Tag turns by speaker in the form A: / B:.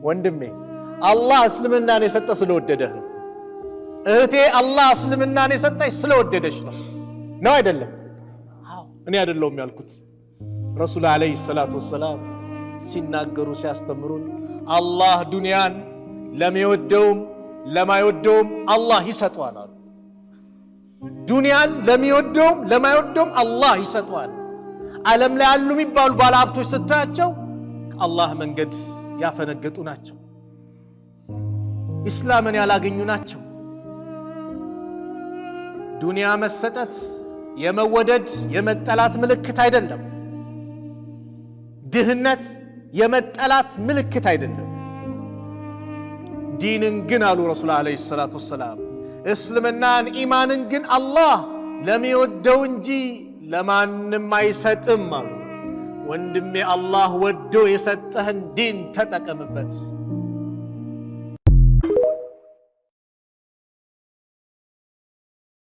A: ወንድሜ፣ አላህ እስልምናን የሰጠ ስለወደደህ ነው። እህቴ፣ አላህ እስልምናን የሰጠሽ ስለወደደሽ ነው። ነው አይደለም? አዎ፣ እኔ አይደለሁም ያልኩት። ረሱል ዓለይሂ ሰላቱ ወሰላም ሲናገሩ፣ ሲያስተምሩን አላህ ዱንያን ለሚወደውም ለማይወደውም አላህ ይሰጠዋል አሉ። ዱንያን ለሚወደውም ለማይወደውም አላህ ይሰጠዋል። ዓለም ላይ ያሉ የሚባሉ ባለሀብቶች ስታያቸው ከአላህ መንገድ ያፈነገጡ ናቸው። ኢስላምን ያላገኙ ናቸው። ዱንያ መሰጠት የመወደድ የመጠላት ምልክት አይደለም። ድህነት የመጠላት ምልክት አይደለም። ዲንን ግን አሉ ረሱል ዓለይሂ ሰላቱ ወሰላም፣ እስልምናን ኢማንን ግን አላህ ለሚወደው እንጂ ለማንም አይሰጥም አሉ። ወንድሜ፣ አላህ ወዶ የሰጠህን ዲን ተጠቀምበት።